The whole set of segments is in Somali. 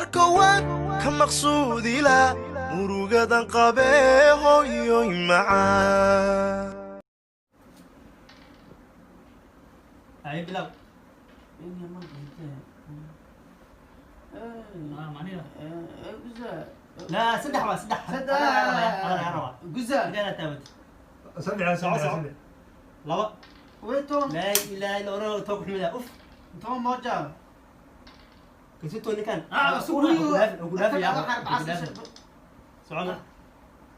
Arko waan ka maqsuudila murugadan qabee, hooyoy macaan. Ay, bilow. Macnihi. لا، saddex waa saddex. Saddex. Guza. Inaa taawad. Saddex, saddex, saddex. Laba. Weto. Laa ilaaha illa Allah, toog xumida uf. Toban moja. Kasito ninkan. Ah, sugu. Ugu dhaafi yaa, ugu dhaafi. Socona.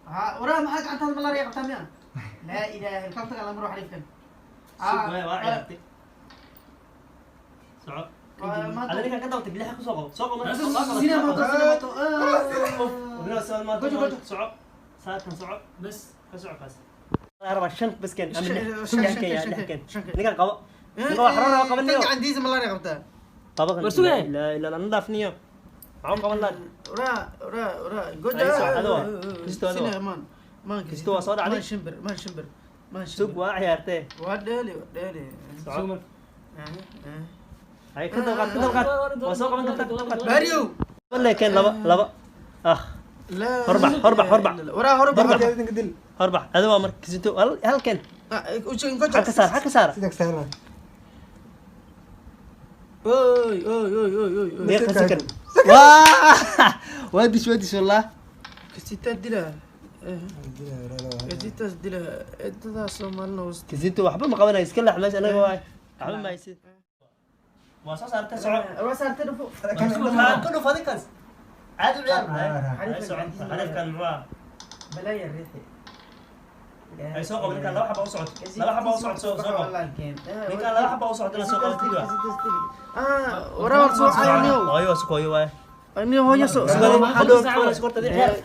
Ha, waraa maxaa gacantaada malaria qabtaa miya? Laa ilaaha illa kaltaga lama ruux xariifkan. Sug, waa ciyaartay. Soco. Ada ninkan ka dawtay bilaha ku soo qabo, soo qabo. Sina moto, sina moto. Gojo, Gojo, gojo. Soco saarkan, soco. Bas. Ka soco kaas arba shan bas keen ama lix. Shan, lix shan, keen yaa shan, lix shan, keen. Shan keen. Ninkan qabo, ninkan waa xarona qabanayo. Tan gacantiisa malaria qabtaa. Qabakan. War sugay. Laa ilaa la dhaafniyo, maxaa qaban laa? Waraa, waraa, waraa. Gojo. Ay, soco, adoo. Kisto adoo. Sina man. Man. Kisto waa soo dhacday. Man shimbir, man shimbir. Man sug shimbir. Waa ciyaartee. Waa dheeli, waa dheeli. Soco. Marka. Ay, ka dalqaad, ka dalqaad, waa soo qaban kartaa, ka dalqaad. Baryow. Walle keen, laba, laba, ah. لا. Horbax, horbax, horbax. Waraa, horbax. Horbax. Idinka dil. Horbax adi waa marka kisito hal keen. Ujeedin gojo. Xagka saar, xagka saar. Sidaa saarna. Oy, oy, oy, oy, oy, oy. Deeqa sakan, waa waa dish, waa dish wallah. Kasita dila. Kasitaas dila. Cidadaa Soomaalina hoos. Kisito waxba ma qabanayo, iska leex meesha, anaga waay waxba ma haysid, waa soo saartay, soco. Waa saartay, dhufo. Kaa ka dhuf adinkaas, caadi u ciyaar. Ay, soco, xariifkan muxuu ah? Balaya riixi. Ay, soo qabo ninkan, laba xaba u socot, laba xaba u socot, soo qabo ninkan, laba xaba u socot inaa soo qabatid waa. Waraa war soo caawiniyo. Hooyo waa sug, hooyo waay. Aniyo hooyo soo.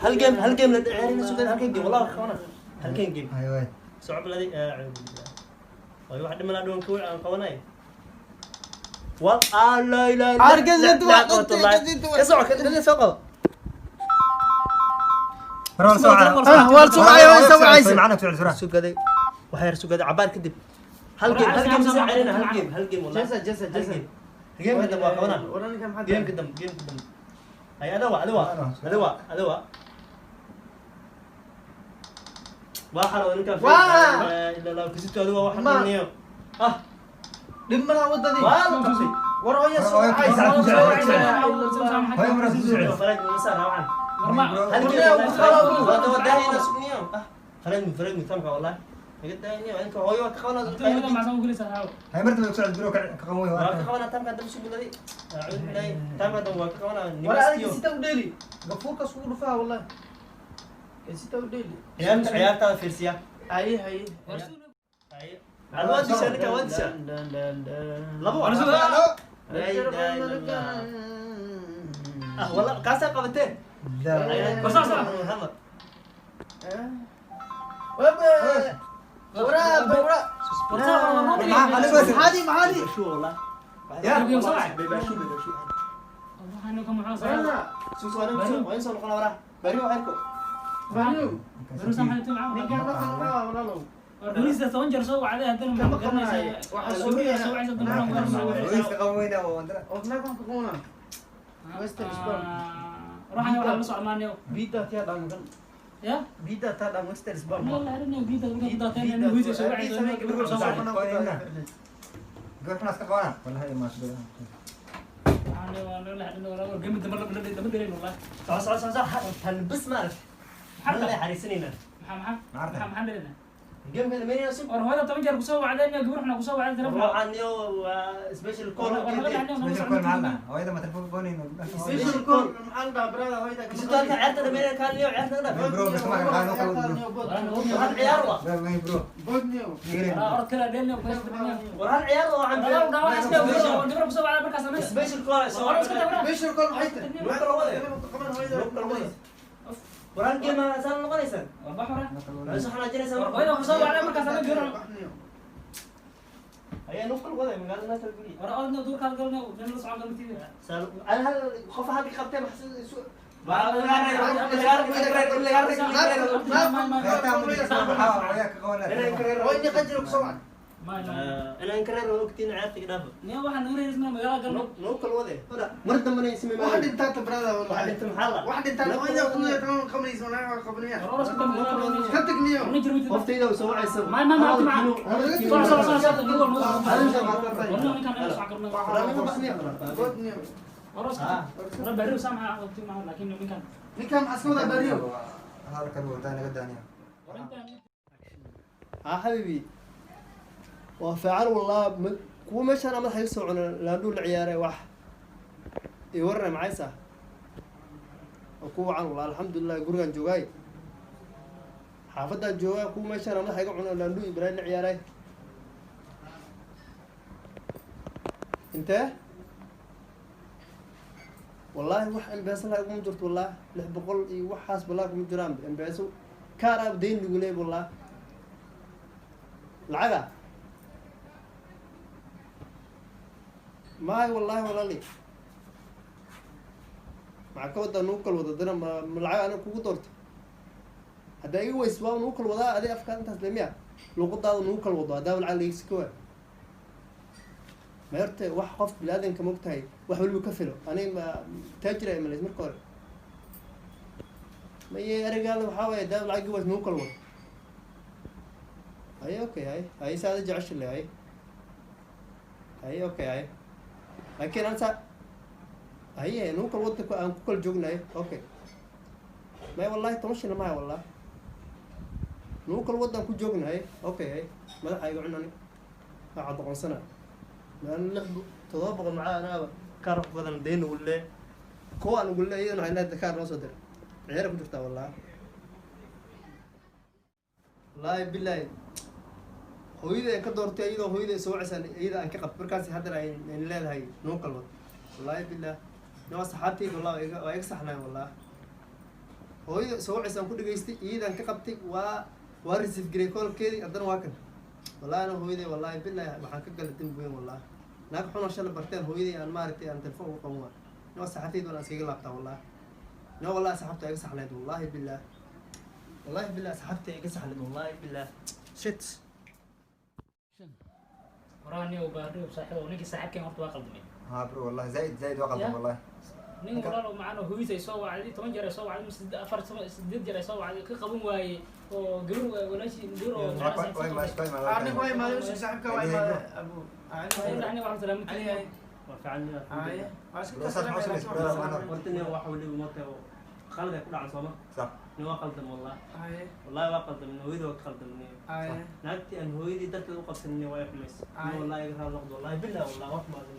Hal game, hal game la ciyaarina, sugada halkan game wallahi qabana, halkan game. Ay way. Soco baladi, acuudu billah, hooyo wax dhimanaa dhuwan ka aan qabanay wal ah, laa ilaaha illa. Argazet waa qatay, gazet waa. Ka soco, ka soo qabo. Waraa soo Ah, waa soo wacay, waa soo wacaysa. Macna ku soo. Sugaday, waxaa yar sugaday cabaar kadib, hal game, hal game soo ciyaarina, hal game, hal game wallahi. Jasa, jasa, hal jasa. game, game ka dambe waa qabanaa. Waraa ninkan maxaa? Game ka dambe, game ka dambe. Ay, adawa, adawa, adawa, adawa waa xaro ninkan. Waa! Ila la kasito adiga waxa Ma. dhiniyo ah. Dhib malaha wadadii. Waa la qabtay. War hooyo soo Hooyo wacaysa. ku soo Soo wacaysa. Hooyo maraa ku soo. Faraj ma saar waxan. Warma. Hal game Warma, wallahi. warma. Waa daba daahina sugniyo ah, faraj faraj tamka wallahi naga daahiniyo inka hooyo waa ka qabanaa. Hooyada macsan u gelaysaa haawo. Hay marta ku soo bro ka qaban way. Waa ka qabanaa tamka dambe, sugunaday, acuudu billahi, tamka dambe waa ka qabanaa. Waraa adiga nimaskiyo. sita u dheeli. Gafuurkaas ugu dhufaa wallahi. Sita u dheeli. Ciyaarta, ciyaartaada fiirsiya. Haye, haye. Ad waa dishaa ninka, waa dishaa laba waa. Laa ilaaha illa Allah. Ah walla kaasaa qabateen. La. Hamar. Waraa, waraa. Maxaadi, maxaadi. Shu wallah. Ya. Bebaashu, bebaashu. Waxaan ka maxaa soo. Waraa. Soo soo soo waa soo noqon waraa bari waa arko. Baryow. Baru sama itu macam. Ninkan dhaqan waa walaalow. War toban jeer soo wacday haddana Kama ma garanaysaa. qabanayo. Waxaa Soo sugaya. soo wacaysa haddana ma garanaysaa. Way iska qaban weyna oo andra. Odnaag waan ka qabanaa. Western Sport. Ruuxan waxaa la socmaanayo. Biida tiyaa dhaamugan. Ya? Biida taa dhaam Western Sport. Wallah arrin biida markaa ku daateen inuu hooyada soo wacayso gabadha soo wacay. Gabar xuna iska qabana wallahi ma soo. Waxaan waa la hadlay war gamid dambe lama dirin wallah. Soo soo soo soo tan bas ma arag. Maxaa maxaa xariisanayna? Maxaa maxaa maxaa dirin? Game ka dhameynayna sug. War hooyada 10 jeer ku soo wacday gabar xuna ku soo wacday telefoon. Ruuxan iyo waa special call. War laga hadlay Special call macna. Hooyada ma telefoon goonayno. Special call maxaa la dhahaa brother hooyada? Kasito halka ciyaarta dhameynayna kaan iyo ciyaarta dhaaf. Bro, bas ma qaano kala bro. War hal ciyaar waa. Bro, bro. Bodniyo. Orod kala dheelna ku War hal ciyaar waa waxaan. Gabar ku soo wacday markaas samee. Special call soo. War iska taag. Special call maxay tahay? Lug kala wade. Qaban hooyada. Lug kala wade. War hal game saan noqonaysan. War bax hore. Waa soo xanaajinaysaa. War hooyada ku soo wacday markaas samee gabar. Ayaa lug kala wade magaalada natal guri. War orodna duurkaad galna meel la socon galmatiida. Saan hal qof halka qabtay maxaa su Hooyada ka qaban. Hooyada qajir ku soo wacday. Ma Inaan ka reer ogtiin ciyaarta dhaafa. Niyo waxaan naga reerismaa magaalada galno. Noo kala wade. Mar dambana isma Wax dhintaa tabrada Wax wallahi. dhinta maxaa la? Wax dhintaa qonya kunya tan qamriis wana qabriya. War oros ka dambe magaalada. Ka tagniyo. Warna jirmid. Qoftayda soo wacaysa. Ma ma soo soo soo soo nugu nugu. Warna ninkan naga soo karno. Godniyo. Oros ka. War bari saamaxa waqti ma laakiin ninkan. Ninkan maxaa iska wadaa bariyo? Halkan wadaa naga daaniya. ها حبيبي وفعل والله kuwa meeshaan madaxa iga soo cuna laandhuu la ciyaaray wax i warna macaysa oo ku wacan wallah alxamdulilah gurigaan joogaay xaafadaan joogaa kuwa meeshaan madaxa iga cuna laandhuu ibraahim la ciyaaray intee wallaahi wax embeesa laha iguma jirto wallah 600 iyo waxaas wallah kuma jiraan embeeso kaar dayn lagu leey wallah lacaga maay wallaahi walaali maxaa ka wadaa nugu kala wada dana ma lacag aniga kugu doorto haddaa iga weys waa nugu kala wadaa adi afkaa intaas le miya luuqadaada nugu kala wado haddaaba lacag laigsi ka waa ma horte wax qof bini-aadanka mogtahay wax waliba ka filo aniga ma taajir ay malays marka hore maye erigaada waxaa waaya haddaaba lacag iga weys nugu kala wado hay okay hay hay saada jecesha le hay hay okay hay laakiin ansa haye nugu kala wadanka aan ku kala joognayo okay maya wallahi 10 shilin maya wallah nugu kala wadan ku joognahay okay hay madaxa iga cunani waxaa doqonsana maalin 700 macaa anaaba kaar ku badan deyn ugu lee kuwa aan ugu lee iyadana waxay leedahay kaar noo soo dir ciyaara ku jirtaa wallah wallaahi bilaahi hooyada aan ka doortay iyadoo hooyada ay soo wacaysaan iyada aan ka qabto markaas haddana ay leedahay noo kalwad wallaahi billaah noo saxaabtayda wallah waa iga saxnaay wallah hooyada soo wacaysaan ku dhageystay iyadaan ka qabtay waa receive garay koolkeedii haddana waa kan wallahi ana hooyaday wallaahi billaah waxaan ka galay dembi weyn wallah naag xunoo shalay barteen hooyaday aan maaragtay aan telefoon ugu qaban waa noo saxaabtayda waan iskaga laabtaa wallah noo wallahi saxaabta iga saxnayd wallaahi billaah wallaahi billaah saxaabta iga saxnayd wallaahi billaah shit. Waraa niyo baari saaxiib ninkii saaxiibkeen horta waa qaldamay. ها bro والله زايد زايد وقلدم والله. Nin walaal oo macaan oo hooyadiis ay soo wacday 10 jeer ay soo wacday mise afar sideed jeer ay soo wacday ka qaban waayey oo gabar walaashii gabar oo واي ما واي ما Aniga waa imaaday usii saaxiibka waa imaaday abu. aniga waxaan salaamay. Ali. Waa fiican. Ay. Waa iska Bro, saas maxaa samaysa, bro? Horta nin waxa weliba moogtahay oo qalad ay ku dhacan sooma صح. Nin waa qaldam wallah Ay. wallahi waa qaldam hooyadii waa ka qaldam Ay. Naagtii aan hooyadii darteed u qabsanin waa ay xumays Ay. nin wallahi iga raal noqdo wallahi billah wallah wax maadin.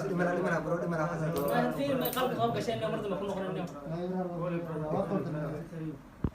dhimana dhimana bro dhimana xasan. Fiir ma qalbi qoob gashay mar dambe ku noqonayo.